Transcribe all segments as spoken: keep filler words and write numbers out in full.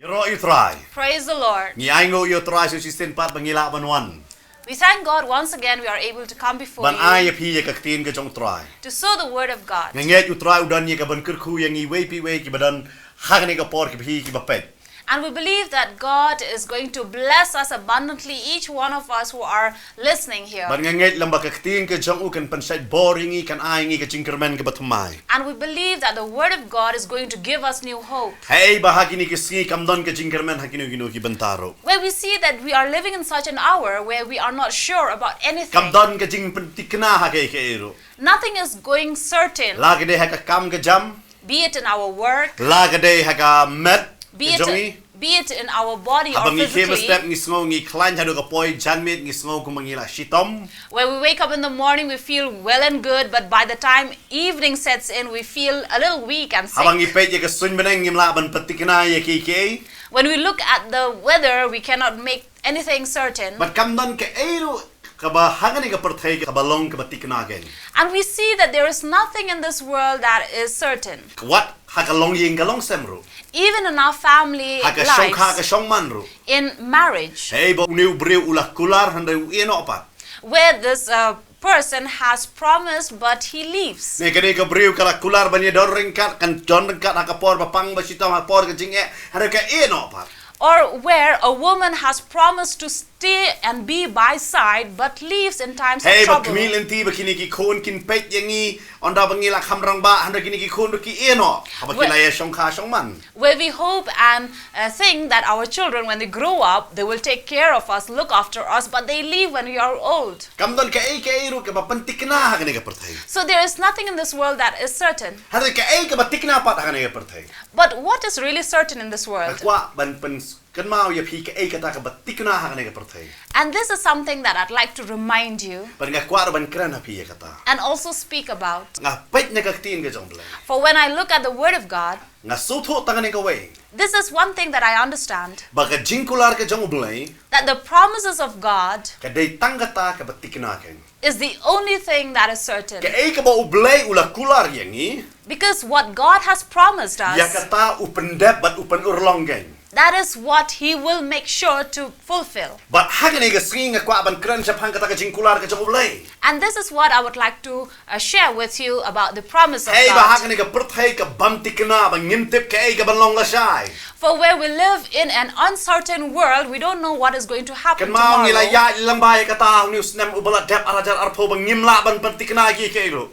Ïaroh ïa u Trai. Praise the Lord. Ngi ainguh ïa u Trai sa shisien pat ba ngi lah ban wan. We thank God once again we are able to come before Ban ai you ïa phi ïa ka ktien ka jong u Trai. To sow the word of God. Nga ngeit u Trai u don ïa ka ban kyrkhu ïa ngi iwei pa iwei kiba don ha kane ka por kiba hi kiba peit. And we believe that God is going to bless us abundantly, each one of us who are listening here. Bad nga ngeit lem ba ka ktien ka jong u kan pynshait bor ïa ngi, kan ai ïa ngi ka jingkyrmen kaba thymmai. And we believe that the word of God is going to give us new hope. Hei ba ha kine ki sngi kam don ka jingkyrmen ha kino kino ki bynta ruh. Where we see that we are living in such an hour where we are not sure about anything. Kam don ka jingpyntikna ha kaei kaei ruh. Nothing is going certain. La ka dei ha ka kam ka jam. Be it in our work, La ka dei ha ka met, be ka it, jong ngi. Be it in our body or physically. Haba ngi khie mynstep ngi sngew ngi khlaiñ haduh ka poi janmiet ngi sngew kumba ngi la shitom. Where we wake up in the morning, we feel well and good, but by the time evening sets in, we feel a little weak and sick. Haba ngi peit ïa ka suiñ bneng ngim lah ban pyntikna ïa kiei kiei. When we look at the weather, we cannot make anything certain. Bad kam don kaei ruh kaba ha kane ka pyrthei kaba long kaba tikna kein. And we see that there is nothing in this world that is certain. Wat ha ka longïing ka longsem ruh. Even in our family lives. Ha ka shongkha ka shongman ruh. In marriage. Hei ba une u briew u la kular hynrei u ïeh noh pat. Where this uh, person has promised but he leaves. Ne kane ka briew ka la kular ban ïadon ryngkat, kan don ryngkat ha ka por ba pang ba shitom ha por ka jingeh, hynrei ka ïeh noh pat. Or where a woman has promised to stay and be by side but leaves in times of trouble. Hei ba khmih lynti ba kine ki khun kin peit ïa ngi, ynda ba ngi la kham rangbah, hynrei kine ki khun ruh ki ïeh noh haba ki la ïa shongkha shongman. Where we hope and uh, think that our children, when they grow up, they will take care of us, look after us, but they leave when we are old. Kam don kaei kaei ruh kaba pyntikna ha kane ka pyrthei. So there is nothing in this world that is certain. Hynrei kaei kaba tikna pat ha kane ka pyrthei. But what is really certain in this world? Nga kwah ban pynkynmaw ïa phi kaei kata kaba tikna ha kane ka pyrthei. And this is something that I'd like to remind you. Bad nga kwah ruh ban kren ha phi ïa kata. And also speak about. Nga peit na ka ktien ka jong u Blei. For when I look at the word of God, Nga sngewthuh tang kane kawei. This is one thing that I understand. Ba ka jingkular ka jong u Blei. That the promises of God. Ka dei tang kata kaba tikna kein. Is the only thing that is certain. Kaei kaba u Blei u la kular ïa ngi. Because what God has promised us. Ïa kata u pyndep bad u pynurlong kein. That is what he will make sure to fulfill. Bad ha kane ka sngi nga kwah ban kren shaphang kata ka jingkular ka jong u Blei. And this is what I would like to uh, share with you about the promise of God. Hei ba ha kane ka pyrthei ka bym tikna ba ngim tip kaei ka ban long lashai. For where we live in an uncertain world, we don't know what is going to happen tomorrow. Kynmaw ngi la ïaid lyngba ïa kata ha une u snem uba la dep ar hajar arphew ba ngim lah ban pyntikna ïa kiei kiei ruh.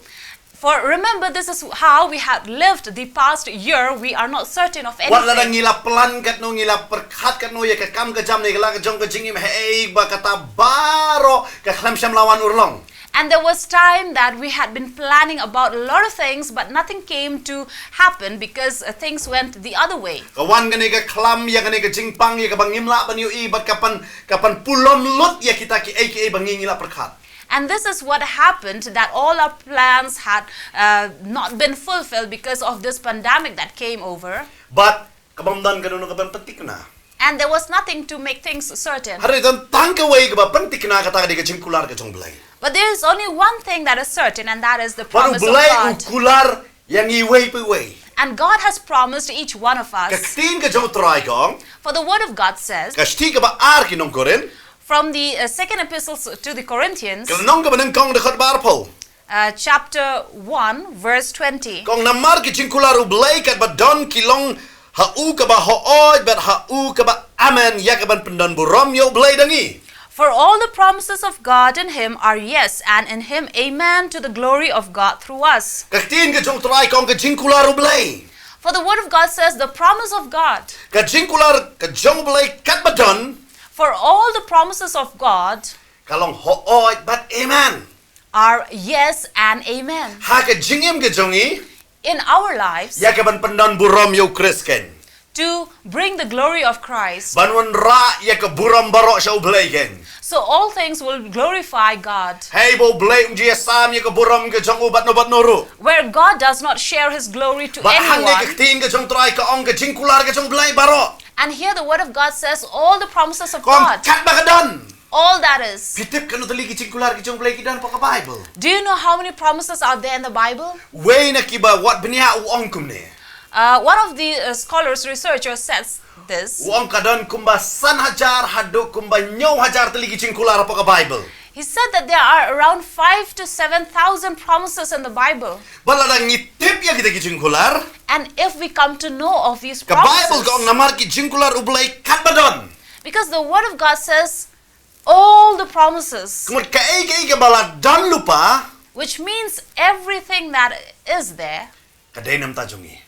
For remember, this is how we had lived the past year. We are not certain of anything. Wat lada ngi la plan katno, ngi la pyrkhat katno ïa ka kam ka jam ne ka la ka jong ka jingim, hei ba kata baroh ka khlem shym la wan urlong. And there was time that we had been planning about a lot of things, but nothing came to happen because uh, things went the other way. Ka wan kane ka khlam ïa kane ka jingpang ïa kaba ngim lah ban ïohi bad ka pan, ka pan pulom lut ïa kita kiei kiei ba ngi ngi la pyrkhat. And this is what happened, that all our plans had uh, not been fulfilled because of this pandemic that came over. Bad ka bym don kano kano ka ban pyntikna. And there was nothing to make things certain. Hynrei don tang kawei kaba pyntikna, kata ka dei ka jingkular ka jong u Blei. But there is only one thing that is certain, and that is the promise of God. Bad u Blei u kular ïa ngi iwei pa iwei. And God has promised each one of us. Ka ktien ka jong u Trai ka ong. For the word of God says. Ka shithi kaba ar ki nong Korinth. From the uh, second epistles to the Corinthians. Ka lynnong kaba nyngkong dkhot ba arphew. Uh, chapter one, verse twenty. Ka ong namar ki jingkular u Blei katba don ki long ha u kaba hooid bad ha u kaba amen ïa ka ban pyndon burom ïa u Blei da ngi. For all the promises of God in him are yes, and in him amen, to the glory of God through us. Ka ktien ka jong u Trai ka ong ka jingkular u Blei. For the word of God says the promise of God. Ka jingkular ka jong u Blei katba don. For all the promises of God. Ka long hooid bad amen. Are yes and amen. Ha ka jingim ka jong ngi. In our lives. Ïa ka ban pyndon burom ïa u Khrist kein. To bring the glory of Christ. Ban wanrah ïa ka burom baroh sha u Blei kein. So all things will glorify God. Hei ba u Blei um ju ïasam ïa ka burom ka jong u bad no bad no ruh. Where God does not share his glory to anyone. Bad hangne ka ktien ka jong u Trai ka ong ka jingkular ka jong u Blei baroh. And here the word of God says all the promises of God. Ka ong katba ka don. All that is. Phi tip katno tylli ki jingkular ki jong u Blei ki don ha ka Baibl? Do you know how many promises are there in the Bible? Wei na kiba wat bniah u ong kumne. Uh, one of the uh, scholars, researchers says this. U ong ka don kumba san hajar haduh kumba hynñiew hajar tylli ki jingkular hapoh ka Bible. He said that there are around five to seven thousand promises in the Bible. Bad lada ngi tip ïa kita ki jingkular, And if we come to know of these promises, ka Bible ka ong namar ki jingkular U Blei katba don. Because the Word of God says all the promises, Kumta kaei kaei kaba la don lypa, which means everything that is there, ka dei namar jong ngi,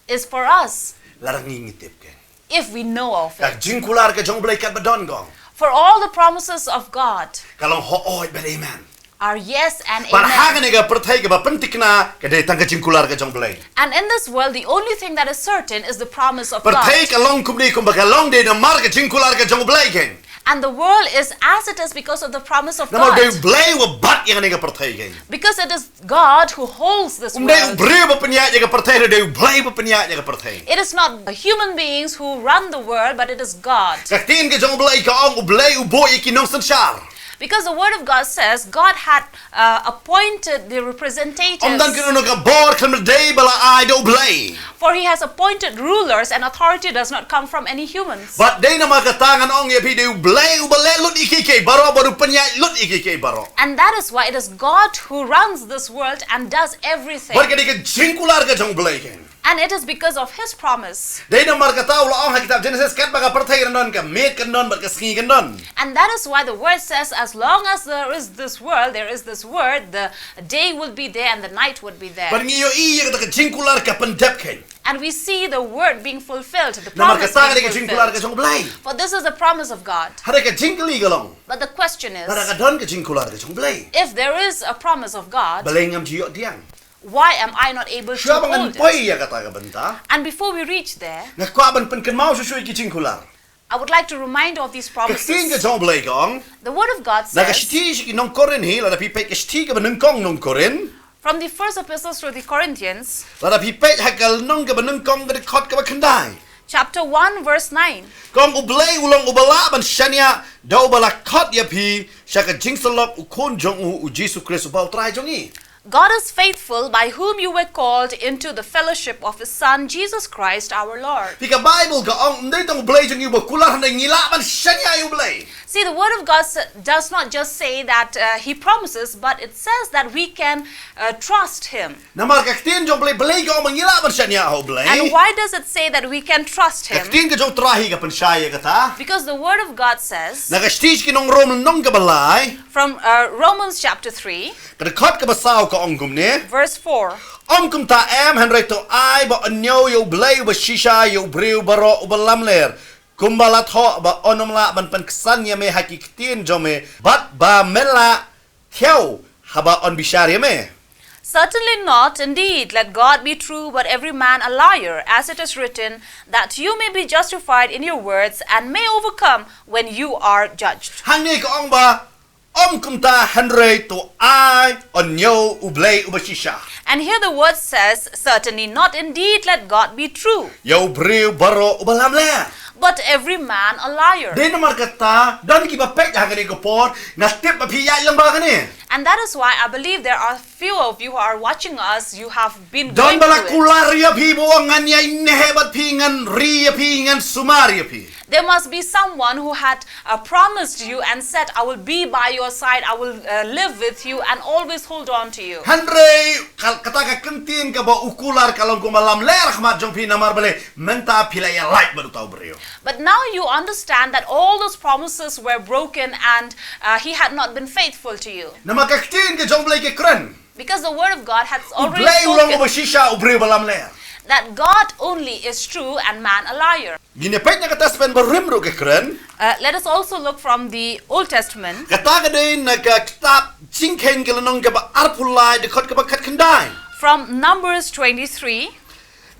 is for us, lada ngi ngi tip kein. If we know of it. Ka jingkular ka jong U Blei katba don, ka ong. For all the promises of God, ka long hooid bad amen, are yes and amen. Bad ha kane ka pyrthei kaba pynthikna ka dei tang ka jingkular ka jong U Blei. And in this world, the only thing that is certain is the promise of God. Pyrthei ka long kumne kumba ka long dei namar ka jingkular ka jong U Blei kein. And the world is as it is because of the promise of God. Namar dei U Blei uba bat ïa kane ka pyrthei kein. Because it is God who holds this world. Um dei u briew ba pynïaid ïa ka pyrthei, dei U Blei ba pynïaid ïa ka pyrthei. It is not the human beings who run the world, but it is God. Ka ktien ka jong U Blei ka ong U Blei u buh ïa ki nongsynshar. Because the Word of God says God had uh, appointed the representatives. Ym don kano kano ka bor khlem dei ba la ai da U Blei. For he has appointed rulers, and authority does not come from any humans. Bad dei namar kata ngan ong ïa phi dei U Blei uba leh lut ïa kiei kiei baroh, uba pynïaid lut ïa kiei kiei baroh. And that is why it is God who runs this world and does everything. Bad ka dei ka jingkular ka jong U Blei kein. And it is because of his promise. Dei namar kata u la ong ha kitab Genesis katba ka pyrthei kan don, ka miet kan don bad ka sngi kan don. And that is why the word says, as long as there is this world, there is this word, the day will be there and the night would be there. Bad ngi ïohi ïa kata ka jingkular ka pyndep kein. And we see the word being fulfilled, the promise being fulfilled. Namar kata ka dei ka jingkular ka jong U Blei. For this is the promise of God. Hynrei ka jingkylli ka long, but the question is, lada ka don ka jingkular ka jong U Blei, if there is a promise of God, balei ngam ju ïoh pdiang? Why am I not able to hold it? Shuwa ba ngan poi ïa kata ka bynta, and before we reach there, nga kwah ban pynkynmaw shuh shuh ïa ki jingkular. I would like to remind of these promises. Ka ktien ka jong U Blei ka ong, the word of God says, na ka shithi sha ki nong Korinth, lada phi peit ka shithi kaba nyngkong nong Korinth, from the first epistles to the Corinthians, lada phi peit ha ka lynnong kaba nyngkong ka dkhot kaba khyndai, chapter one, verse nine, ka ong U Blei u long uba lah ban shaniah da uba la khot ïa phi sha ka jingsyllok u Khun jong u, u Jisu Khrist uba U Trai jong ngi. God is faithful, by whom you were called into the fellowship of his Son, Jesus Christ our Lord. Phi, ka Bible ka ong ym dei tang U Blei jong ngi uba kular, hynrei ngi lah ban shaniah ïa U Blei. See, the word of God s- does not just say that uh, he promises, but it says that we can uh, trust him. Namar ka ktien jong U Blei, balei ka ong ba ngi lah ban shaniah ha U Blei? And why does it say that we can trust him? Ka ktien ka jong U Trai hi ka pynshai ïa kata. Because the word of God says, na ka shithi sha ki nong Rom lynnong kaba lai, from uh, Romans chapter three, ka dkhot kaba saw ka ong kumne, verse four, ym kumta em, hynrei to ai ba yn ñiew ïa U Blei uba shisha ïa u briew baroh uba lamler, kumba la thoh ba un ym lah ban pynksan ïa me ha ki ktien jong me, bad ba men lah thiaw haba un bishar ïa me. Certainly not. Indeed, let God be true, but every man a liar, as it is written, that you may be justified in your words and may overcome when you are judged. Hangne ka ong ba ym kumta, hynrei to ai yn ñiew U Blei uba shisha. And here the word says, certainly not, indeed, let God be true, ïa u briew baroh uba lamler, but every man a liar. Dei namar kata don kiba peit ha kane ka por, nga tip ba phi ïaid lang bad kane. And that is why I believe there are few of you who are watching us, you have been going through it. Don ba la kular ïa phi, ba ong ngan ïaineh bad phi, ngan ri ïa phi, ngan sumar ïa phi. There must be someone who had uh, promised you and said, I will be by your side, I will uh, live with you and always hold on to you. Hynrei ka- kata ka ktien kaba u kular ka long kumba lamler ha khmat jong phi, namar balei? Mynta phi la ïalait bad uta u briew. But now you understand that all those promises were broken and uh, he had not been faithful to you. Namar ka ktien ka jong U Blei ka kren. Because the word of God has already spoken. U Blei u long uba shisha, u briew uba lamler. That God only is true and man a liar. Ngin ïa peit na ka Testament Barim ruh ka kren. Uh, let us also look from the Old Testament. Kata ka dei na ka kitab Jingkheiñ ka lynnong kaba arphew lai, dkhot kaba khatkhyndai. From Numbers twenty-three.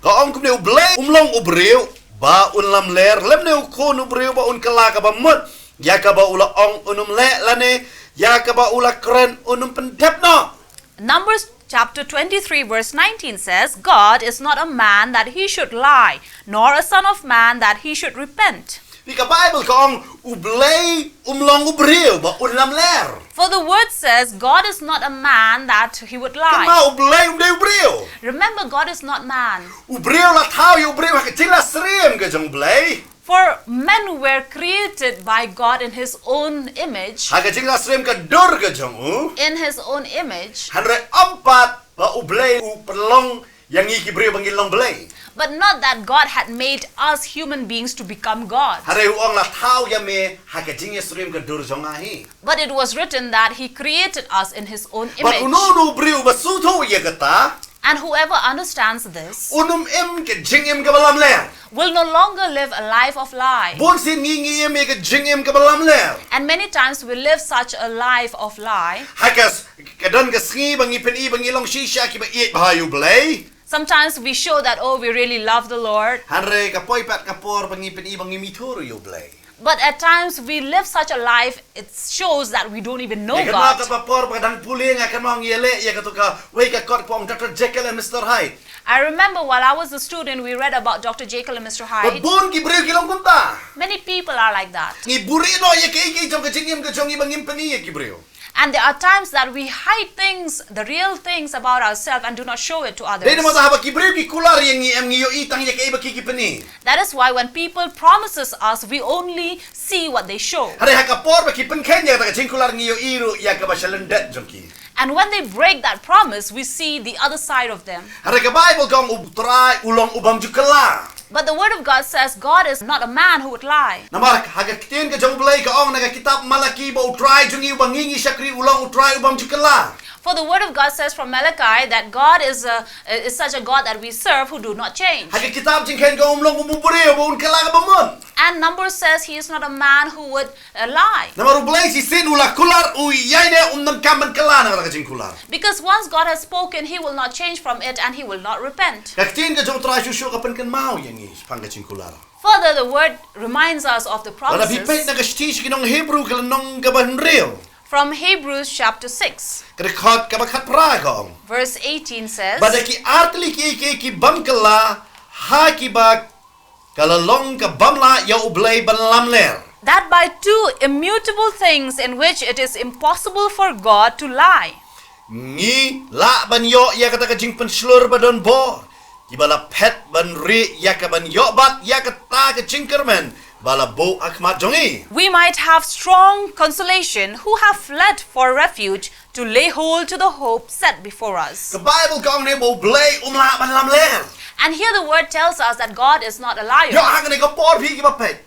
Ka ong kumne, U Blei um long u briew ba un lamler, lymne u khun u briew ba un kylla kaba mut ïa kaba u la ong un ym leh, lane ïa kaba u la kren un ym pyndep noh. Numbers chapter twenty-three, verse nineteen says, God is not a man that he should lie, nor a son of man that he should repent. Phi ka Bible ka ong, U Blei um long u briew ba un lamler. For the word says, God is not a man that he would lie. Kynmaw, U Blei um dei u briew. Remember, God is not man. U briew la thaw ïa u briew ha ka jingla syriem ka jong U Blei. For men were created by God in his own image. Ha ka jingla syriem ka dur ka jong u. In his own image. Hynrei ym pat ba U Blei u pynlong ïa ngi ki briew ba ngin long Blei. But not that God had made us human beings to become God. Hynrei u ong la thaw ïa me ha ka jingïasyriem ka dur jong nga hi. But it was written that he created us in his own image. Bad uno uno u briew ba sngewthuh ïa kata. And whoever understands this Un ym im ka jingim kaba lamler. Will no longer live a life of lie. Bun sien ngi ngi im ïa ka jingim kaba lamler. And many times we live such a life of lie. Ha ka s-, ka don ka sngi ba ngi pyni ba ngi long shisha kiba ïeit bha ïa U Blei. Sometimes we show that, oh, we really love the Lord. Hynrei ka poi pat ka por ba ngi pyni ba ngim ithuh ruh ïa U Blei. But at times we live such a life, it shows that we don't even know God. Ïa kano ka por ba dang pule nga kynmaw ngi ïaleh ïa kato kawei ka kot ba ong Doctor Jekyll and Mister Hyde. I remember while I was a student, we read about Doctor Jekyll and Mister Hyde. Ba bun ki briew ki long kumta. Many people are like that. Ngi buhrieh noh ïa kaei kaei jong ka jingim ka jong ngi ba ngim pyni ïa ki briew. And there are times that we hide things, the real things about ourselves, and do not show it to others. Dei namar haba ki briew ki kular ïa ngi, em ngi ïohi tang ïa kaei ba ki ki pyni. That is why when people promises us, we only see what they show. Hynrei ha ka por ba ki pynkheiñ ïa kata ka jingkular ngi ïohi ruh ïa kaba shalyndet jong ki. And when they break that promise, we see the other side of them. Hynrei ka Bible ka ong U Trai u long u bym ju kylla. But the word of God says God is not a man who would lie. Namar ha ka ktien ka jong U Blei ka ong na ka kitab Malaki ba U Trai jong ngi uba ngi ngi shakri u long U Trai u bym ju kylla. For the word of God says from Malachi that God is a, is such a God that we serve who do not change. Ha ka kitab Jingkheiñ ka ong um long u briew ba un kylla kaba mut. And Numbers says he is not a man who would uh, lie. Namar U Blei shisien u la kular, u ïaineh, um donkam ban kylla na kata ka jingkular. Because once God has spoken, he will not change from it and he will not repent. Ka ktien ka jong U Trai shuh shuh ka pynkynmaw ïa ngi shaphang ka jingkular. Further, the word reminds us of the promises. Lada phi peit na ka shithi sha ki nong Hebru ka lynnong kaba hynriew. From Hebrews chapter six. Ka dkhot kaba khatphra ka ong. Verse eighteen says, Bad da ki artylli kiei kiei ki bym kylla ha kiba ka la long ka bym lah ïa U Blei ban lamler. That by two immutable things in which it is impossible for God to lie. Ngi lah ban ïoh ïa kata ka jingpynshlur ba don bor, kiba la phet ban rieh ïa ka ban ïoh bat ïa kata ka jingkyrmen ba la buh ha khmat jong ngi. We might have strong consolation who have fled for refuge to lay hold to the hope set before us. Ka Bible ka ong ne ba U Blei um lah ban lamler. And here the word tells us that God is not a liar. Ïoh hangne ka por phi kiba peit.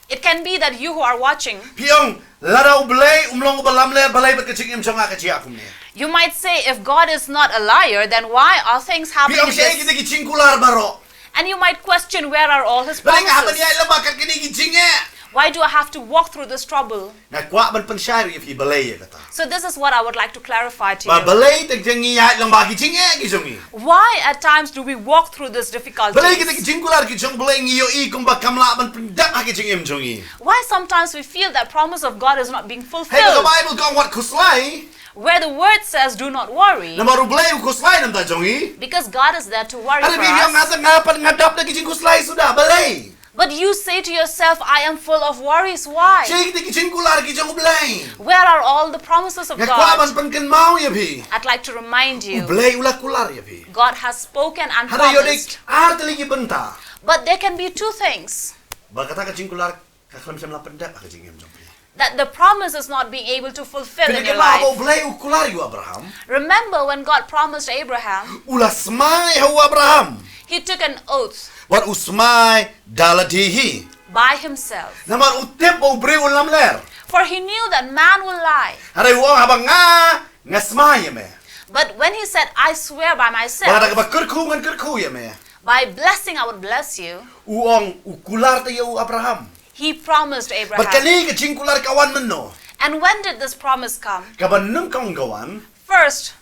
It can be that you who are watching, phi ong lada U Blei um long uba lamler balei bad ka jingim jong nga ka jia kumne. You might say, if God is not a liar, then why are things happening? Phi ong shaei kita ki jingkular baroh. And you might question, where are all his promises? Balei nga hap ban ïaid lem bad kine ki jingeh? Why do I have to walk through this trouble? Nga kwah ban pynshai ruh ïa phi balei ïa kata. So this is what I would like to clarify to you. Ba balei teng teng ngi ïaid lem bad ki jingeh ki jong ngi. Why at times do we walk through this difficulty? Balei kita ki jingkular ki jong U Blei ngi ïohi kumba kam lah ban pyndep ha ki jingim jong ngi. Why sometimes we feel that promise of God is not being fulfilled? Hei ba ka Bible ka ong wat khuslai. Where the word says, do not worry. Namar U Blei u khuslai na ka bynta jong ngi. Because God is there to worry for us. Hynrei phi ong nga sa nga pat nga dap da ki jingkhuslai suda balei. But you say to yourself, I am full of worries. Why? Shaei kita ki jingkular ki jong U Blei. Where are all the promises of God? Nga kwah ban pynkynmaw ïa phi. I'd like to remind you. U Blei u la kular ïa phi. God has spoken and promised. Hynrei ïoh dei artylli ki bynta. But there can be two things. Ba kata ka jingkular ka khlem shym la pyndep ha ka jingim jong phi. That the promise is not being able to fulfill in your life. Kane ka ba U Blei u kular ïa u Abraham. Remember when God promised Abraham, u la smai ha u Abraham. He took an oath. Wat u smai da lade hi. By himself. Namar u tip ba u briew un lamler. For he knew that man will lie. Hynrei u ong haba nga, nga smai ïa me. But when he said, I swear by myself. Ba da kaba kyrkhu ngan kyrkhu ïa me. By blessing I would bless you. U ong u kular te ïa u Abraham. He promised Abraham. Bad kane ka jingkular ka wan mynno? And when did this promise come? Kaba nyngkong ka wan. First.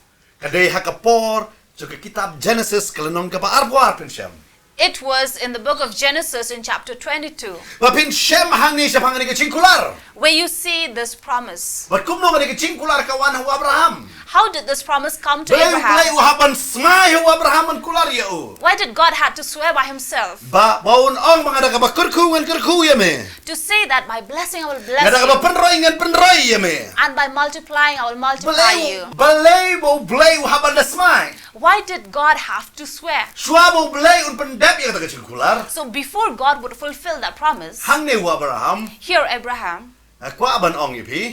Ka dei ha ka por jong ka kitab Genesis ka lynnong kaba arphew ar phin shem. It was in the book of Genesis in chapter twenty-two. Ba phin shem hangne shaphang kane ka jingkular. Where you see this promise. Bad kumno kane ka jingkular ka wan ha u Abraham. How did this promise come to Balei, balei Abraham? u hap ban smai ha u Abraham ban kular ïa u. Why did God had to swear by himself? Ba, ba un ong ba nga da kaba kyrkhu ngan kyrkhu ïa me. To say that by blessing I will bless you. Nga da kaba pynroi ngan pynroi ïa me. And by multiplying I will multiply you. Balei, balei ba u Blei u hap ban da smai. Why did God have to swear? Shuwa ba u Blei un pyndep ïa kata ka jingkular. So before God would fulfill that promise, hangne u Abraham. Here Abraham, nga kwah ban ong ïa phi.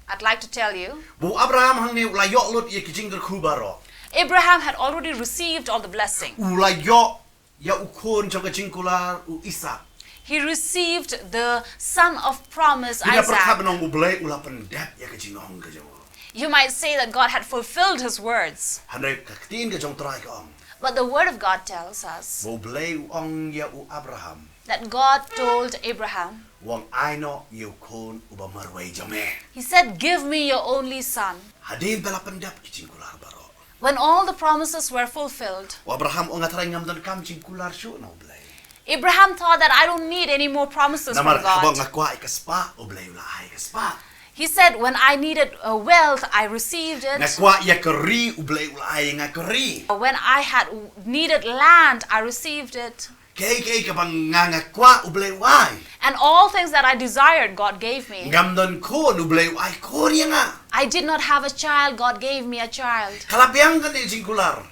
I'd like to tell you. Ba u Abraham hangne u la ïoh lut ïa ki jingkyrkhu baroh. Abraham had already received all the blessing. U la ïoh ïa u khun jong ka jingkular u Isak. He received the son of promise, Isaac. Phi da pyrkhat ban ong u Blei u la pyndep ïa ka jingong ka jong u. You might say that God had fulfilled his words. Hynrei ka ktien ka jong u Trai ka ong. But the word of God tells us. Ba u Blei u ong ïa u Abraham. That God told Abraham. U ong ai noh ïa u khun uba marwei jong me. He said, "Give me your only son." Hadien ba la pyndep ki jingkular baroh. When all the promises were fulfilled, u Abraham u ong nga trai ngam donkam jingkular shuh na u Blei. Abraham thought that I don't need any more promises from God. Namar haba nga kwah ïa ka spah, u Blei u la ai ka spah. He said, "When I needed, uh, wealth, I received it." Nga kwah ïa ka ri, u Blei u la ai nga ka ri. When I had needed land, I received it. Kaei kaei kaba nga nga kwah u Blei u ai. And all things that I desired, God gave me. Ngam don khun, u Blei u ai khun ïa nga. I did not have a child, God gave me a child. Ka la biang kane ka jingkular.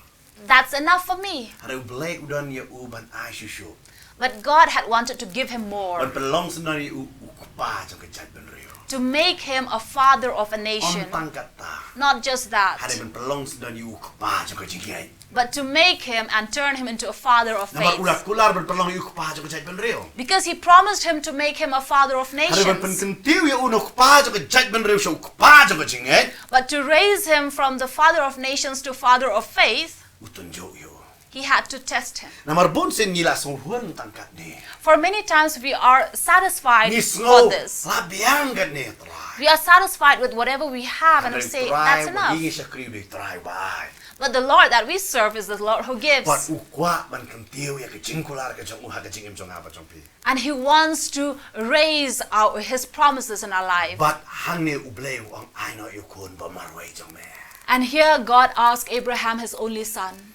That's enough for me. Hynrei u Blei u don ïa u ban ai shuh shuh. But God had wanted to give him more. Ban pynlong syndon ïa u u kpa jong ka jaitbynriew. To make him a father of a nation. Ym tang kata. Not just that. Hynrei ban pynlong syndon ïa u kpa jong ka jingngeit. But to make him and turn him into a father of faith. Namar u la kular ban pynlong ïa u kpa jong ka jaitbynriew. Because he promised him to make him a father of nations. Hynrei ban pynkyntiew ïa u na u kpa jong ka jaitbynriew sha u kpa jong ka jingngeit. But to raise him from the father of nations to father of faith, u tynjuh ïa u. He had to test him. Namar bun sien ngi la sngew hun tang katne. For many times we are satisfied for this. Ngi sngew la biang katne Trai. We are satisfied with whatever we have and we say, "That's enough." Hynrei Trai ba ngi shakri u dei Trai ba ai. But the Lord that we serve is the Lord who gives. Bad u kwah ban kyntiew ïa ka jingkular ka jong u ha ka jingim jong nga bad jong phi. And he wants to raise our, his promises in our life. Bad hangne u Blei u ong ai noh ïa u khun ba marwei jong me. And here God asked Abraham his only son.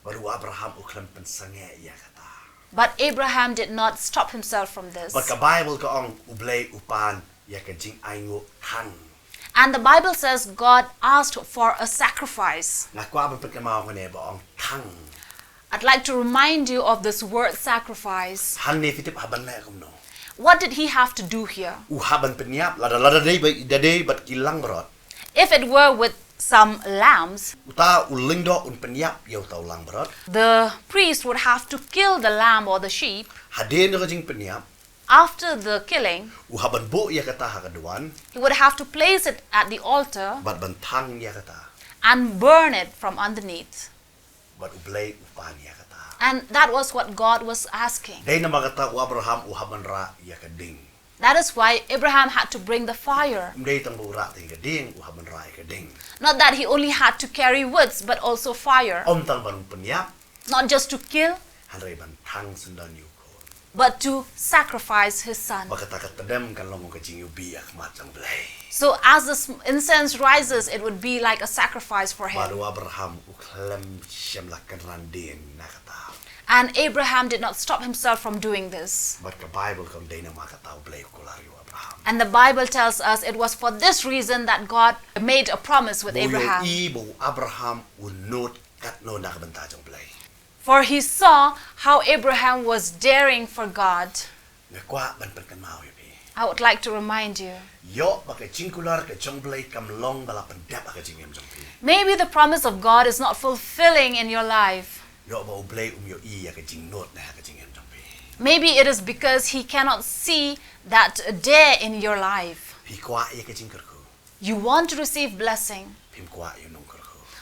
Bad u Abraham u khlem pynsangeh ïa kata. But Abraham did not stop himself from this. Bad ka Baibl ka ong u Blei u pan ïa ka jingainguh thang. And the Bible says God asked for a sacrifice. Nga kwah ban pynkynmaw kane ba ong thang. I'd like to remind you of this word sacrifice. Hangne phi tip hap ban leh kumno. What did he have to do here? U hap ban pynïap lada, lada dei ba, da dei bad ki langbrot. If it were with some lambs, uta u lyngdoh un pynïap ïa uta u langbrot. The priest would have to kill the lamb or the sheep. Hadien ka jingpynïap. After the killing, u hap ban buh ïa kata ha ka duwan. He would have to place it at the altar. Bad ban thang ïa kata. And burn it from underneath. Bad u Blei u pan ïa kata. And that was what God was asking. Dei namar kata u Abraham u hap ban rah ïa ka ding. That is why Abraham had to bring the fire. Ym dei tang ba u rah tang ïa ka ding, u hap ban rah ïa ka ding. Not that he only had to carry woods, but also fire. Ym tang ban pynïap. Not just to kill. Hynrei ban thang syndon ïa u khun. But to sacrifice his son. Ba kata ka tdem kan long ka jingiwbih ha khmat jong u Blei. So as the sm-, incense rises, it would be like a sacrifice for him. Bad u Abraham u khlem shym la kynran dien na kata. And Abraham did not stop himself from doing this. Bad ka Baibl ka ong dei namar kata u Blei u kular ïa u Abraham. And the Bible tells us it was for this reason that God made a promise with Abraham. Ba u ïohi ba u Abraham u nud katno na ka bynta jong u Blei. For he saw how Abraham was daring for God. Nga kwah ban pynkynmaw ïa phi. I would like to remind you. Ïoh ba ka jingkular ka jong u Blei kam long ba la pyndep ha ka jingim jong phi. Maybe the promise of God is not fulfilling in your life. Ïoh ba u Blei um ïohi ïa ka jingnud na ha ka jingim jong phi. Maybe it is because he cannot see that dare in your life. Phi kwah ïa ka jingkyrkhu. You want to receive blessing. Phim kwah ïa u nongkyrkhu.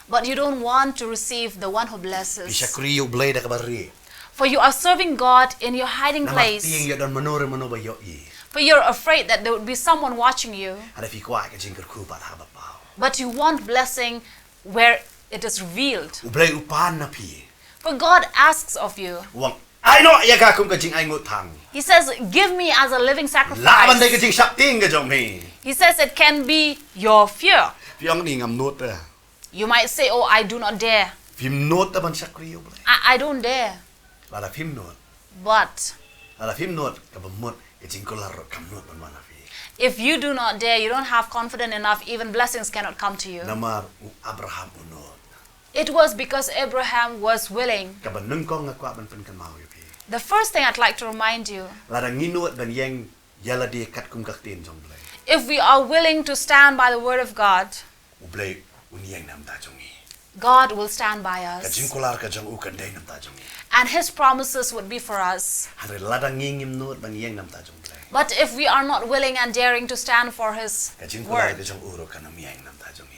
But you don't want to receive the one who blesses. Phi shakri ïa u Blei da kaba rieh. For you are serving God in your hiding place. Namar phi ïoh don mano re mano ba ïohi. For you're afraid that there would be someone watching you. Hynrei phi kwah ka jingkyrkhu pat ha kaba paw. But you want blessing where it is revealed. U Blei u pan na phi. For God asks of you. U ong ai noh ïa ka kum ka jingainguh thang. He says, "Give me as a living sacrifice." Lah ban dei ka jingsheptieng ka jong me. He says it can be your fear. Phi ong ni ngam nud te. You might say, "Oh, I do not dare." Phim nud da ban shakri ïa U Blei. I, I don't dare. Lada phim nud. But lada phim nud, kaba mut ka jingkular ruh kam nud ban wan ha phi. If you do not dare, you don't have confidence enough, even blessings cannot come to you. Namar u Abraham u nud. It was because Abraham was willing. Kaba nyngkong nga kwah ban pynkynmaw ïa phi. The first thing I'd like to remind you. Lada ngi nud ban ïeng ïa lade katkum ka ktien jong U Blei. If we are willing to stand by the word of God. U Blei un ïeng na ka bynta jong ngi. God will stand by us. Ka jingkular ka jong u kan dei na ka bynta jong ngi. And his promises would be for us. Hynrei lada ngi ngim nud ban ïeng na ka bynta jong U Blei. But if we are not willing and daring to stand for his word. Ka jingkular ka jong u ruh kan ym ïeng na ka bynta jong ngi.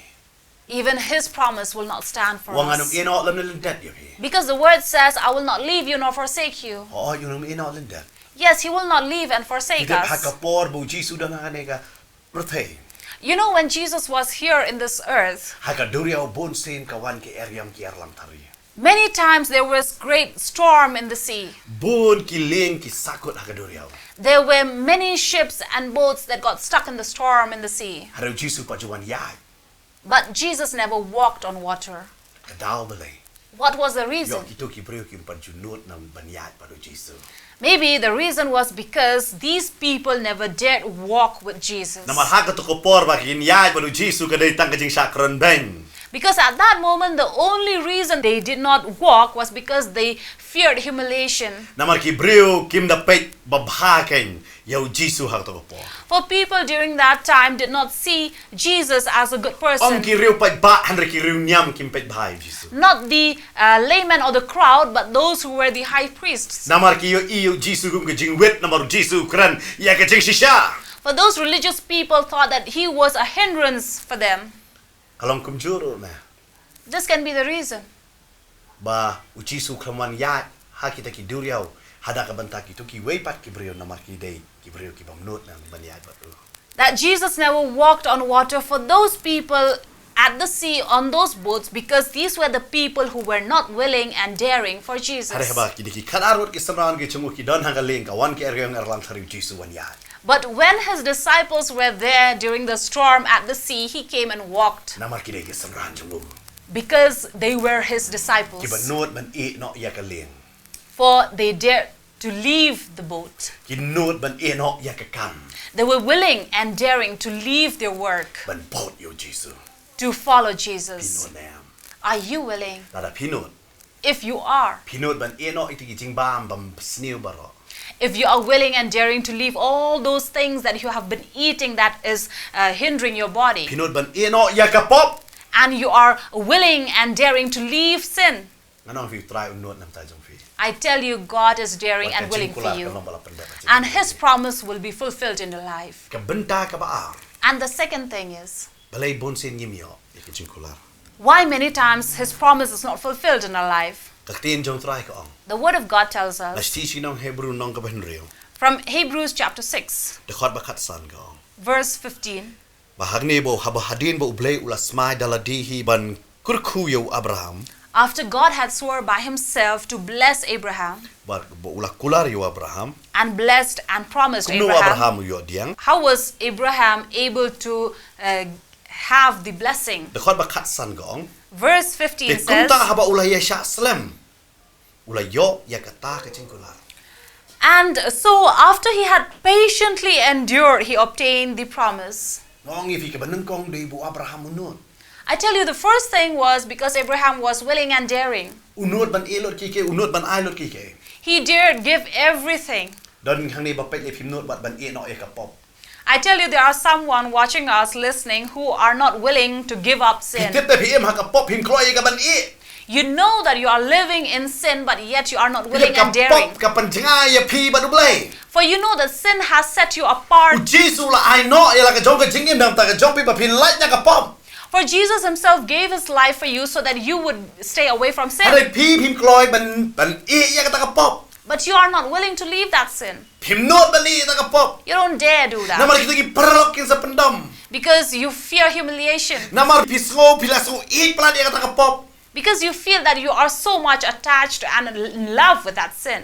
Even his promise will not stand for us. Wang ngan ym ïehnoh lem ne lyndet ïa phi. Because the word says, "I will not leave you nor forsake you." Hooid, u ym ïehnoh lyndet. Yes, he will not leave and forsake us. Phi tip ha ka por ba u Jisu u don ha kane ka pyrthei. You know, when Jesus was here in this earth, ha ka duriaw bun sien ka wan ki eriong ki erlangthari. Many times there was great storm in the sea. Bun ki lieng ki sahkut ha ka duriaw. There were many ships and boats that got stuck in the storm in the sea. Hynrei u Jisu pat u wan ïaid. But Jesus never walked on water. Ka daw balei? What was the reason? Ïoh kito ki briew kim pat ju nud ban ïaid bad u Jisu. Maybe the reason was because these people never dared walk with Jesus. Namar ha kato ka por ba kin ïaid bad u Jisu ka dei tang ka jingshah kren beiñ. Because at that moment, the only reason they did not walk was because they feared humiliation. Namar ki briew kim da peit babha keiñ ïa u Jisu ha kato ka por. For people during that time did not see Jesus as a good person. Ym ki riew paidbah hynrei ki riew niam kim peit bha ïa u Jisu. Not the uh, laymen or the crowd, but those who were the high priests. Namar ki ïohi ïa u Jisu kum ka jingwit, namar u Jisu u kren ïa ka jingshisha. For those religious people thought that he was a hindrance for them. Ka long kumjuh ruh ne. This can be the reason. Ba u Jisu u khlem wan ïaid ha kita ki duriaw ha da ka bynta kito kiwei pat ki briew namar ki dei ki briew ki bym nud ban ïaid bad u. That Jesus never walked on water for those people at the sea on those boats, because these were the people who were not willing and daring for Jesus. Hynrei haba ki dei ki khatar ngut ki synran ki jong u ki don ha ka lieng, ka wan ki eriong erlangthari, u Jisu u wan ïaid. But when his disciples were there during the storm at the sea, he came and walked. Namar ki dei ki synran jong u. Because they were his disciples. Kiba nud ban ïehnoh ïa ka lieng. For they dared to leave the boat. Ki nud ban ïehnoh ïa ka kam. They were willing and daring to leave their work. Ban bud ïa u Jisu. To follow Jesus. Phi nud ne em? Are you willing? Lada phi nud. If you are. Phi nud ban ïehnoh ïa ki jingbam bymsniew baroh. If you are willing and daring to leave all those things that you have been eating that is uh, hindering your body. Phi nud ban ïehnoh ïa ka pop. And you are willing and daring to leave sin. Ngan ong ïa phi, u Trai u nud na ka bynta jong phi. I tell you, God is daring and willing for you. Bad ka jingkular kan long ba la pyndep ha ka jingim jong phi. And his promise will be fulfilled in your life. Ka bynta kaba ar. And the second thing is. Balei bun sien ngim ïoh ïa ka jingkular. Why many times his promise is not fulfilled in our life. Ka ktien jong u Trai ka ong. The word of God tells us. Na shi shi nong Hebru nong kaba hynriew. From Hebrews chapter six. Dkhot ba khatsan ka ong. Verse fifteen. Ba hangne ba haba hadien ba U Blei u la smai da lade hi ban kyrkhu ïa u Abraham. After God had swore by himself to bless Abraham. Ba, ba u la kular ïa u Abraham. And blessed and promised Abraham. Kumno u Abraham u ïoh pdiang. How was Abraham able to uh, have the blessing? Dkhot ba khatsan ka ong. Verse fifteen says. Te kumta haba u la ïaishah slem. U la ïoh ïa kata ka jingkular. And so after he had patiently endured, he obtained the promise. Nga ong ïa phi, kaba nyngkong dei ba u Abraham u nud. I tell you, the first thing was because Abraham was willing and daring. U nud ban ïeh lut kiei kiei, u nud ban ai lut kiei kiei. He dared give everything. Don hangne ba peit lei phim nud bad ban ïehnoh ïa ka pop. I tell you, there are someone watching us, listening, who are not willing to give up sin. Phi tip te phi im ha ka pop, phim kloi ïa ka ban ïeh. You know that you are living in sin, but yet you are not willing and daring. Phi tip ka pop ka pynjngai ïa phi bad U Blei. For you know that sin has set you apart. U Jisu u la ai noh ïa la ka jong ka jingim na ka bynta ka jong phi ba phin lait na ka pop. For Jesus himself gave his life for you so that you would stay away from sin. Hynrei phi phim kloi ban, ban ïeh ïa kata ka pop. But you are not willing to leave that sin. Phim nud ban ïeh ïa kata ka pop. You don't dare do that. Namar kito ki paralok kin sa pyndom. Because you fear humiliation. Namar phi sngew phi la sngew ïeit palat ïa kata ka pop. Because you feel that you are so much attached and in love with that sin.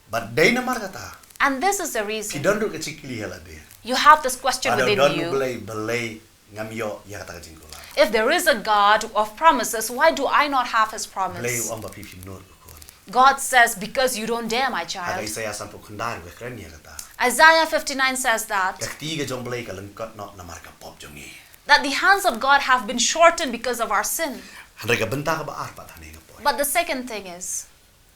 Bad dei namar kata. And this is the reason. Phi don ruh ka jingkylli ha lade. You have this question within you. Balei, balei ngam ïoh ïa kata ka jingkular. If there is a God of promises, why do I not have his Blei promise? u ong ba phi phim nud ko khun. God says, "Because you don't dare, my Ha ka child." Isaïah sanphew khyndai ruh ka kren ïa kata. Isaiah fifty-nine says Ka that, kti ka jong Blei ka lyngkot noh namar ka pop jong ngi. that the hands of God have been shortened because of our sin. Hynrei ka bynta kaba ar pat hangne ka por. But the second thing is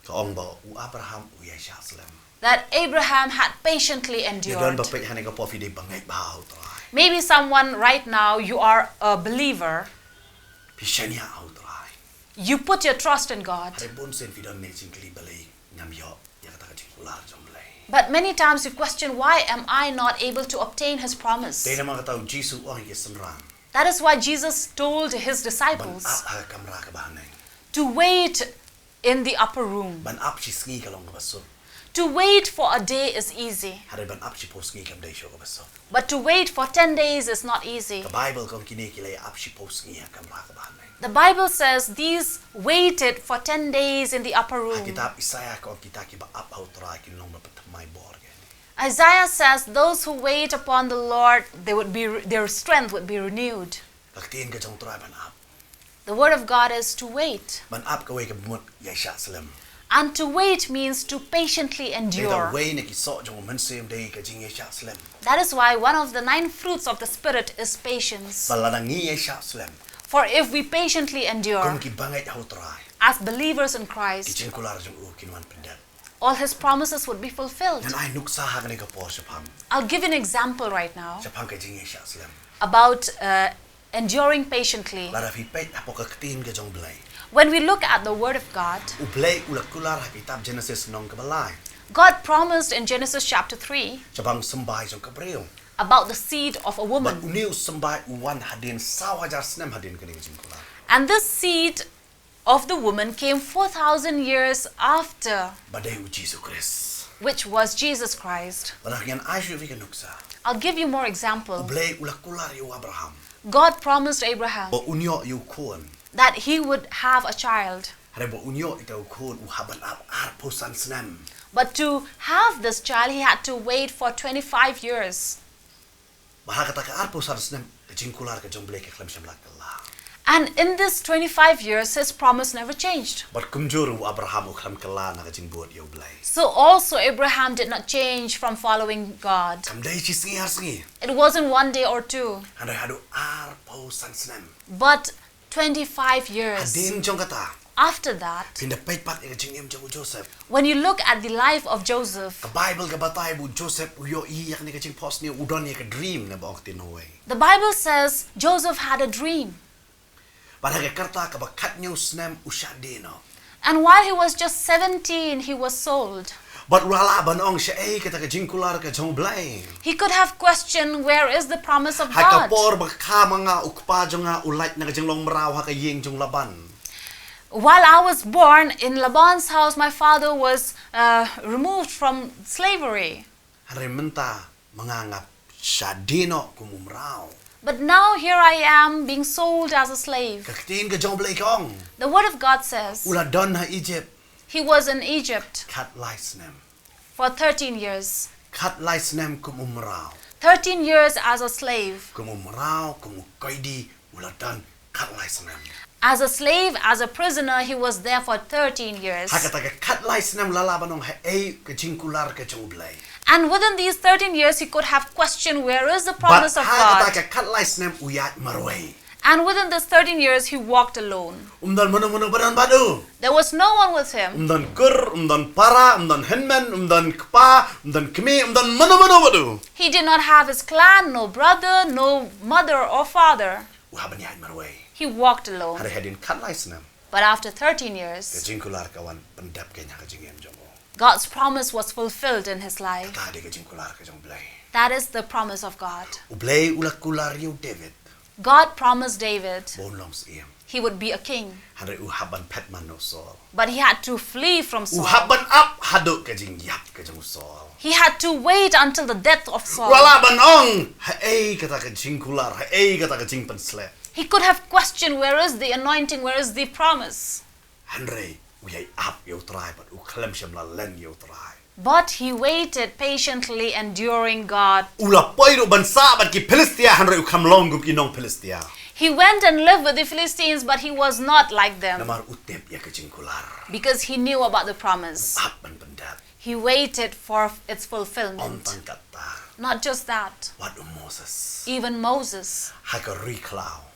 Ka ong ba u Abraham u ïaishah slem. that Abraham had patiently Ïa don ba endured. peit hangne ka por phi dei bangeit bha ha u Trai. Maybe someone right now, you are a believer. Phi shaniah ha u Trai. You put your trust in God. Hynrei bun sien phi don ne jingkylli balei ngam ïoh ïa kata ka jingkular jong Blei. But many times you question, "Why am I not able to obtain his promise?" Te namar kata u Jisu u ong ïa ki synran. That is why Jesus told his Ban disciples ap ha ka kamra kaba hangne. To wait in the upper room. Ban ap shi sngi ka long kaba suk. To wait for a day is easy, Hynrei ban ap shiphew sngi kam dei shuh kaba suk. but to wait for ten days is not easy. Ka Bible ka ong kine ki la ïa ap shiphew sngi ha ka kamra kaba hangne. The Bible says these waited for ten days in the upper Ha room. kitab Isaïah ka ong kita kiba ap ha u Trai kin long ba pynthymmai bor ki. Isaiah says those who wait upon the Lord, they would be, their strength would be renewed. Ka ktien ka jong u Trai ban ap. The word of God is to wait. Ban ap kawei ka mut ïaishah slem. And to wait means to patiently Dei ta endure. wei na ki soh jong u Mynsiem dei ka jingïaishah slem. That is why one of the nine fruits of the Spirit is patience. Ba lada ngi ïaishah slem. For if we patiently Kum endure, ki bangeit ha u Trai. as believers in Ki Christ, jingkular jong u kin wan pyndep. all his promises would be fulfilled. Ngan ai nuksa ha kane ka por shaphang. I'll give you an example right now Shaphang ka jingïaishah slem. about uh, enduring patiently. Lada phi peit hapoh ka ktien ka jong Blei. When we look at the Word of God, U Blei u la kular ha kitab Genesis lynnong kaba lai. God promised in Genesis chapter three Shaphang symbai jong ka briew. about the seed of a Bad woman. une u symbai u wan hadien saw hajar snem hadien kane ka jingkular. And this seed of the woman came four thousand years after, Ba dei u Jisu Khrist. which was Jesus Christ. Lada ngan ai shuh ïa phi ka nuksa. I'll give you more U example. Blei u la kular ïa u Abraham. God promised Abraham Ba un ïoh ïa u khun. that he would have a child. Hynrei ba un ïoh ïa u khun u hap ban ap arphew san snem. But to have this child, he had to wait for twenty-five years. Bad ha kata ka arphew san snem ka jingkular ka jong Blei ka khlem shym la kylla. And in this twenty-five years, his promise never changed. Bad kumjuh ruh u Abraham u khlem kylla na ka jingbud ïa u Blei. So also Abraham did not change from following God. Kam dei shi sngi ar sngi. It wasn't one day or two, Hynrei haduh arphew san snem. but twenty-five years. Hadien jong kata. After that, Phin da peit pat ïa ka jingim jong u Joseph. when you look at the life of Joseph, Ka Bible ka batai ba u Joseph u ïohi ïa kane ka jingphohsniew, u don ïa ka dream ne ba ong ktien Norway. the Bible says Joseph had a dream. Bad ha ka rta kaba khathynñiew snem u shah die noh. And while he was just seventeen, he was sold. Bad u la lah ban ong shaei kata ka jingkular ka jong u Blei. He could have questioned, "Where is the promise of Ha ka God?" por ba kha ma nga u kpa jong nga u lait na ka jinglong mraw ha ka ïing jong u Laban. While I was born in Laban's house, my father was uh, removed from slavery. Hynrei mynta ma nga nga shah die noh kum u mraw. But now here I am being sold as a slave. Ka ktien ka jong u Blei ka ong. The word of God says U la don ha Egypt. He was in Egypt Khatlai snem. for thirteen years. Khatlai snem kum u mraw. Thirteen years as a slave. Kum u mraw, kum u koidi, u la don khatlai snem. As a slave, as a prisoner, he was there for thirteen years. Ha kata ka khatlai snem u la lah ban ong haei ka jingkular ka jong u Blei. And within these thirteen years, he could have questioned, "Where is the Bad promise of ha kata God?" ka khatlai snem u ïaid marwei. And within this thirteen years, he walked alone. Um don mano mano ba don bad u. There was no one with him. Um don kur, um don para, um don hynmen, um don kpa, um don kmie, um don mano mano bad u. He did not have his clan, no brother, no mother or father. U hap ban ïaid marwei. He walked alone. Hynrei hadien khatlai snem. But after thirteen Ka years, jingkular ka wan pyndep keiñ ha ka jingim jong u. God's promise was fulfilled in his life. Kata dei ka jingkular ka jong u Blei. That is the promise of God. U Blei u la kular ïa u David. God promised David Ba un long syiem. he would be a king. Hynrei u hap ban phet man na u Saul. But he had to flee from U Saul. hap ban ap haduh ka jingïap ka jong u Saul. He had to wait until the death of U Saul. la lah ban ong haei kata ka jingkular, haei kata ka jingpynshlur. He could have questioned, "Where is the anointing? Where is the promise?" Hynrei u ïai ap ïa u Trai bad u khlem shym la len ïa u Trai. But he waited patiently, enduring God. U la poi ruh ban sah bad ki Philistia, hynrei u kham long kum ki nong Philistia. He went and lived with the Philistines, but he was not like them Namar u tip ïa ka jingkular. Because he knew about the promise. Ap ban pyndep. He waited for its Ym fulfillment. tang katta. Not just that, Wat u Moses. Even Moses, Ha ka ri khlaw.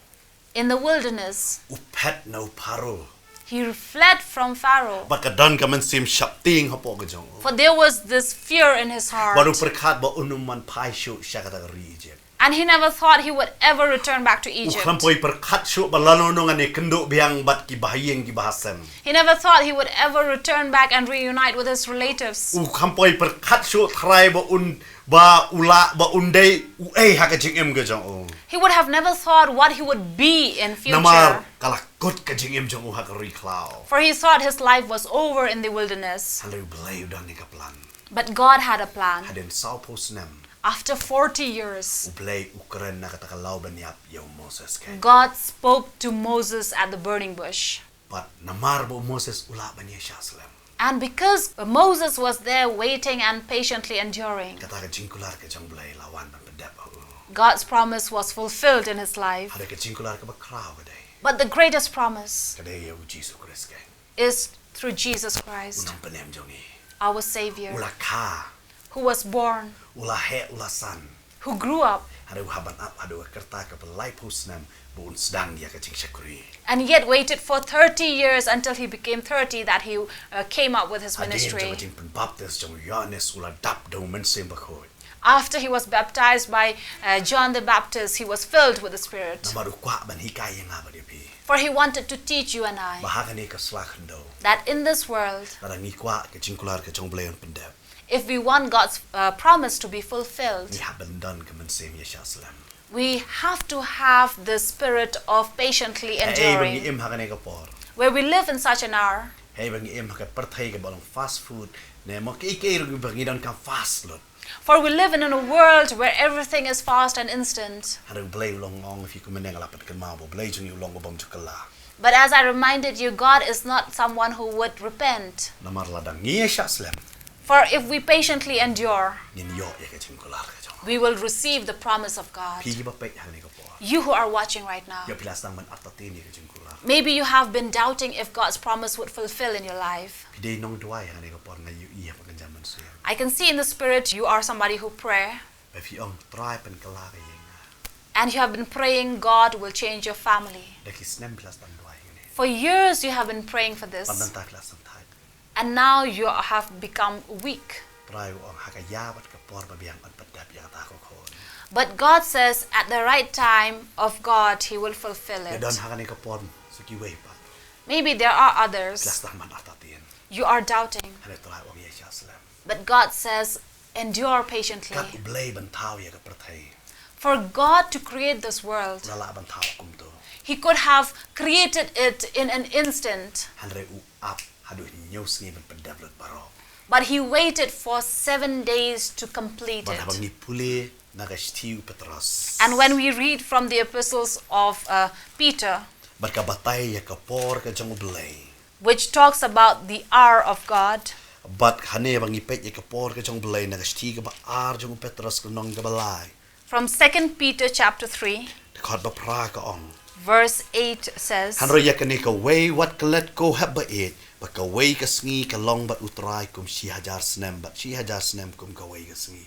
In the wilderness, U phet na u Pharaoh. He fled from Pharaoh. Bad ka don ka mynsiem shapting hapoh ka jong u. For there was this fear in his heart. Bad u pyrkhat ba un ym wan phai shuh sha kata ka ri Egypt. And he never thought he would ever return back to U Egypt. kham poi pyrkhat shuh ba lano nong ane kynduh biang bad ki bahaïing ki bahasem. He never thought he would ever return back and reunite with his relatives. U kham poi pyrkhat shuh trai ba un ba u la ba un dei u ei ha ka jingim ka jong u. He would have never thought what he would be in future. Namar ka la kut ka jingim jong u ha ka ri khlaw. For he thought his life was over in the wilderness. Hynrei u Blei u don ïa ka plan. But God had a plan. Hadien saw phew snem. After forty years, U Blei u kren na kata ka law ban ïap ïa u Moses ka. God spoke to Moses at the burning bush. Bad namar ba u Moses u lah ban ïa shah slem. And because Moses was there waiting and patiently enduring, Kata ka jingkular ka jong u Blei la wan ban pyndep ha u. God's promise was fulfilled in his life. Hynrei ka jingkular kaba khraw ka dei. But the greatest promise Ka dei ïa u Jisu Khrist ka. Is through Jesus Christ, U nongpynim jong ngi. Our U Savior, la kha. Who was born, U la heh u la san. Who grew up, Hynrei u hap ban ap haduh ka rta kaba lai phew snem ba un sdang ïa ka jingshakri. And yet waited for thirty years until he became thirty that he uh, came up with his Hadien jong ministry. Ka jingpynbaptis jong u Ïoannis u la dap da u Mynsiem Bakhuid. After he was baptized by uh, John the Baptist, he was filled with the Spirit. Namar u kwah ban hikai ïa nga bad ïa phi. For he wanted to teach you and I Ba ha kane ka sla khyndew. That in this world, Lada ngi kwah ka jingkular ka jong u Blei un pyndep. If we want God's uh, promise to be fulfilled, Ngi hap ban don ka mynsiem ïa shah slem. We have to have the spirit of patiently Haba ngi enduring. Im ha kane ka por. Where we live in such an hour. Haba ngi im ha ka pyrthei kaba long fast food. Ne mo ki ki rugi ba ngi don kam fast lut. For we live in a world where everything is fast and instant. Hynrei u Blei u long ong phi kumne nga la pat kynmaw ba u Blei jong ngi u long u bym ju kylla. But as I reminded you, God is not someone who would repent. Namar lada ngi ïa shah slem. For if we patiently endure, Ngin ïoh ïa ka jingkular ka jong. We will receive the promise of God. Phi kiba peit ha kane ka por. You who are watching right now, Ïa phi la sdang ban artatien ïa ka jingkular. Maybe you have been doubting if God's promise would fulfill in your life. Phi dei nongduwai ha kane ka por nga ïohi ha ka jingmynsiem. I can see in the spirit you are somebody who pray. Ba phi ong Trai pynkylla ka ïing nga. And you have been praying God will change your family. Da ki snem phi la sdang duwai ïa kane. For years you have been praying for this. Pat nangta phi la sdang thait. And now you have become weak. Trai u ong ha ka ïa bad ka por ba biang yn pyndep ïa kata ka khun. But God says at the right time of God, He will fulfill Ïa it. Don ha kane ka por sa kiwei pat. Maybe there are Phi la others. Sdang ban artatien. You are doubting. Hynrei Trai u ong ïa shah slem. But God says, endure patiently. Kat u Blei ban thaw ïa ka pyrthei. For God to create this world, U la lah ban thaw kumto. He could have created it in an instant. Hynrei u ap haduh hynñiew sngi ban pyndep lut baroh. But He waited for seven days to complete Bad haba it. Ngi pule na ka shithi u Petros. And when we read from the epistles of uh, Peter, Bad ka batai ïa ka por ka jong u Blei. Which talks about the hour of God, Bad hane ba ngi peit ïa ka por ka jong u Blei na ka shithi kaba ar jong u Petros ka lynnong kaba lai. From Second Peter chapter three, Dkhot ba phra ka ong. Verse eight says, Hynrei ïa kane kawei wat klet ko hep ba ïeit, ba kawei ka sngi ka long bad u Trai kum shi hajar snem bad shi hajar snem kum kawei ka sngi.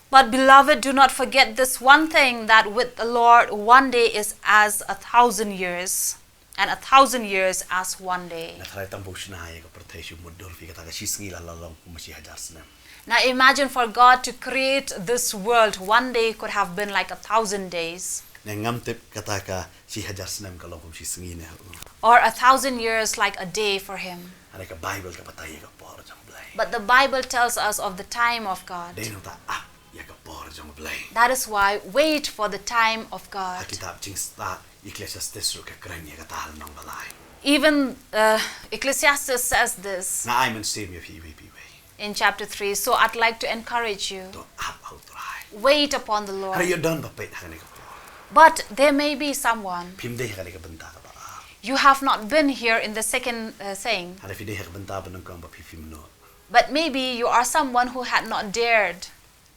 But beloved, do not forget this one thing, that with the Lord one day is as a thousand years, and a thousand years as one day. Na Trai tam ba u shna ïa ka pyrthei shu mutdur phi kata ka shi sngi la long kum shi hajar snem. Now imagine for God to create this world, one day could have been like a thousand days. Ne ngam tip kata ka shi hajar snem ka long kum shi sngi ne. Or a thousand years like a day for him. Hynrei ka Bible ka batai ïa ka por jong u Blei. But the Bible tells us of the time of God. Dei nangta ap ïa ka por jong u Blei. That is why wait for the time of Ha God. kitab Jingstad Ecclesiastes ruh ka kren ïa kata ha lynnong ba lai. Even uh, Ecclesiastes says this Nga ai mynsiem ïa phi iwei pa iwei. In chapter three. So I'd like to encourage you. To ap ha u Trai. Wait upon the Lord. Hynrei ïoh don ba peit ha kane ka por. But there may be someone. Phim dei ha kane ka bynta kaba ar. You have not been here in the second uh, thing. Hynrei phi dei ha ka bynta ba nyngkong ba phi phim nud. But maybe you are someone who had not dared.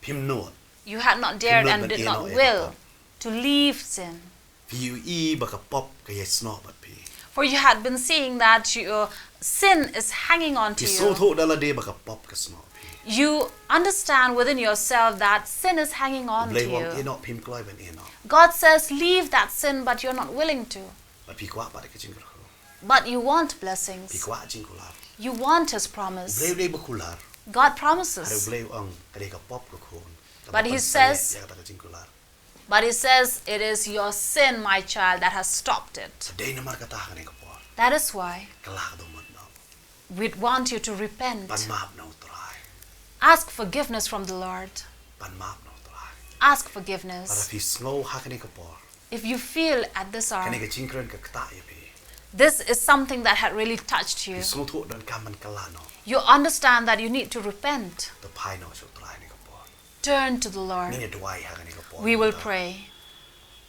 Phim nud. You had not dared and did not will to leave sin. Phi ïohi ba ka pop ka ïasnoh bad phi. For you had been seeing that your sin is hanging on to you. Phi sngewthuh da lade ba ka pop ka snoh phi. You understand within yourself that sin is hanging on to you. Blei u ong ïehnoh, phim kloi ban ïehnoh. God says, "Leave that sin," but you're not willing to. Bad phi kwah pat ka jingkyrkhu. But you want blessings. Phi kwah jingkular. You want his promise. Blei u dei ba kular. God promises. Hynrei Blei u ong ka dei ka pop ka khun. But he says, ïa kata ka jingkular. But he says, "It is your sin, my child, that has stopped it." Dei namar kata ha kane ka por. That is why we want you to repent. Pan map na u Trai. Ask forgiveness from the Lord. Pan map na u Trai. Ask forgiveness. Lada phi sngew ha kane ka por. If you feel at this hour, kane ka jingkren ka ktah ïa phi. This is something that had really touched you. Phi sngewthuh don kam ban kylla noh. You understand that you need to repent. To phai noh sha u Trai ha kane ka por. Turn to the Lord. Ngin ïa duwai ha kane ka por. We will pray.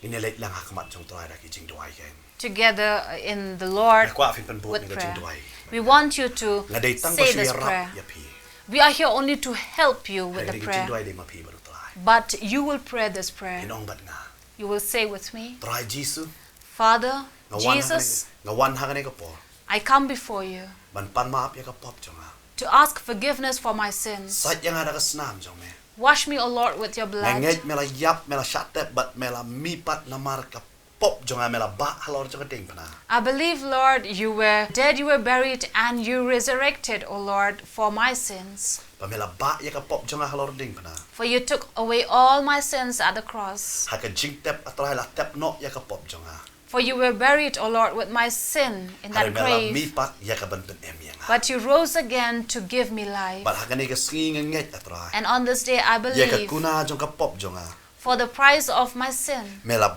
Ngin ïa leit lang ha khmat jong u Trai da ki jingduwai kein. Together, uh, in the Lord with prayer. Nga kwah phin pynbud ïa ka jingduwai. We want you to say this prayer. Nga dei tang ban shu ïarap ïa phi. We are here only to help you with the prayer. Hynrei ka jingduwai dei ma phi bad u Trai. But you will pray this prayer. Phin ong bad nga. You will say with me, Trai Jisu. Father Jesus, nga wan ha kane, nga wan ha kane ka por. I come before you. Ban pan map ïa ka pop jong nga. To ask forgiveness for my sins. Sait ïa nga da ka snam jong me. Wash me, O Lord, with your blood. Nga ngeit me la ïap, me la shah tep bad me la mihpat namar ka pop jong nga, me la bah halor jong ka diengphna. I believe, Lord, you were dead, you were buried, and you resurrected, O Lord, for my sins. Ba me la bah ïa ka pop jong nga halor diengphna. For you took away all my sins at the cross. Ha ka jingtep, a Trai, la tep noh ïa ka pop jong nga. For you were buried, O Lord, with my sin in that grave. Hynrei me la mihpat ïa ka ban pynim ïa nga. But you rose again to give me life. Bad ha kane ka sngi nga ngeit, a Trai. And on this day I believe. Ïa ka kuna jong ka pop jong nga. For the price of my sin. Me la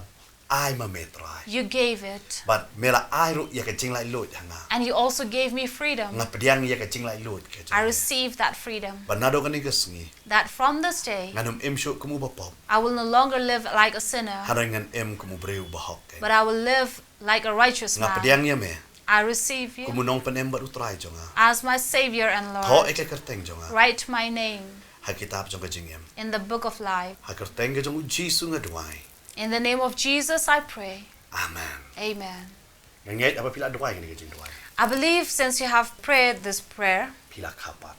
ai ma me, Trai. You gave it. Bad me la ai ruh ïa ka jinglaitluid ha nga. And you also gave me freedom. Nga pdiang ïa ka jinglaitluid ka jong me. I receive that freedom. Bad naduh kane ka sngi. That from this day, ngan ym im shuh kum u bapop. I will no longer live like a sinner. Hynrei ngan im kum u briew bahok kein. But I will live like a righteous man. Nga pdiang ïa me. I receive you. Kum u nongpynim bad u Trai jong nga. As my Savior and Lord. Thoh ïa ka kyrteng jong nga. Write my name. Ha ka kitab jong ka jingim. In the book of life. Ha ka kyrteng ka jong u Jisu nga duwai. In the name of Jesus I pray. Amen. Amen. Nga ngeit haba phi la duwai kane ka jingduwai. I believe since you have prayed this prayer, phi la kha pat.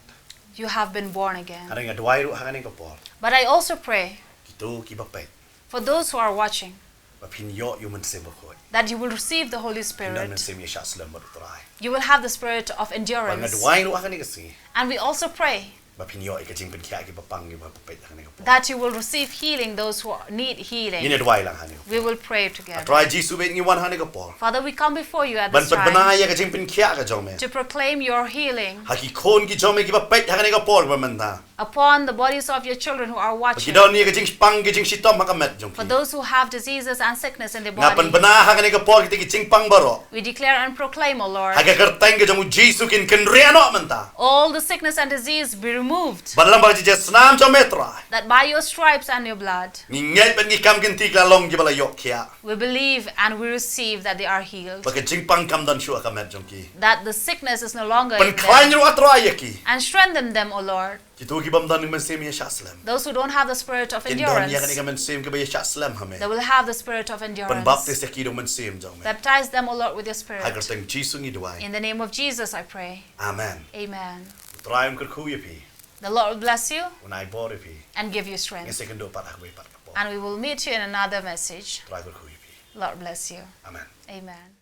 You have been born again. Hynrei nga duwai ruh ha kane ka por. But I also pray. Kito kiba peit. For those who are watching. Ba phin ïoh ïa u Mynsiem Bakhuid. That you will receive the Holy Spirit. Phin don mynsiem ïashah slem bad u Trai. You will have the spirit of endurance. Bad nga duwai ruh ha kane ka sngi. And we also pray. Ba phin ïoh ïa ka jingpynkhiah kiba pang kiba peit ha kane ka por. That you will receive healing, those who need healing. Ngin ïa duwai lang ha kane ka por. We will pray together. A Trai Jisu, bad ngi wan ha kane ka por. Father, we come before you at this time. Ban pynbna ïa ka jingpynkhiah ka jong me. To proclaim your healing. Ha ki khun ki jong me kiba peit ha kane ka por kaba mynta. Upon the bodies of your children who are watching. Ba ki don ïa ka jingpang ka jingshitom ha ka met jong ki. For those who have diseases and sickness in their body. Nga pynbna ha kane ka por kita ki jingpang baroh. We declare and proclaim, O Lord. Ha ka kyrteng ka jong u Jisu kin kynriah noh mynta. All the sickness and disease be removed. Bad lyngba ka jingïasnam jong me, Trai. That by your stripes and your blood. Ngi ngeit bad ngi kam kynti ki la long kiba la ïoh khiah. We believe and we receive that they are healed. Ba ka jingpang kam don shuh ha ka met jong ki. That the sickness is no longer in them. Pynkhlaiñ ruh, a Trai, ïa ki. And strengthen them, O Lord. Kito ki bym don mynsiem ïashah slem. Those who don't have the spirit of endurance. Kin don ïa kane ka mynsiem kaba ïashah slem ha me. They will have the spirit of endurance. Pynbaptis ïa ki da u Mynsiem jong me. Baptize them, O Lord, with your spirit. Ha ka kyrteng Jisu ngi duwai. In the name of Jesus I pray. Amen. Amen. U Trai un kyrkhu ïa phi. The Lord will bless you. Un ai bor ïa phi. And give you strength. Ngin sa ïakynduh pat ha kawei pat ka por. And we will meet you in another message. Trai kyrkhu ïa phi. Lord bless you. Amen. Amen.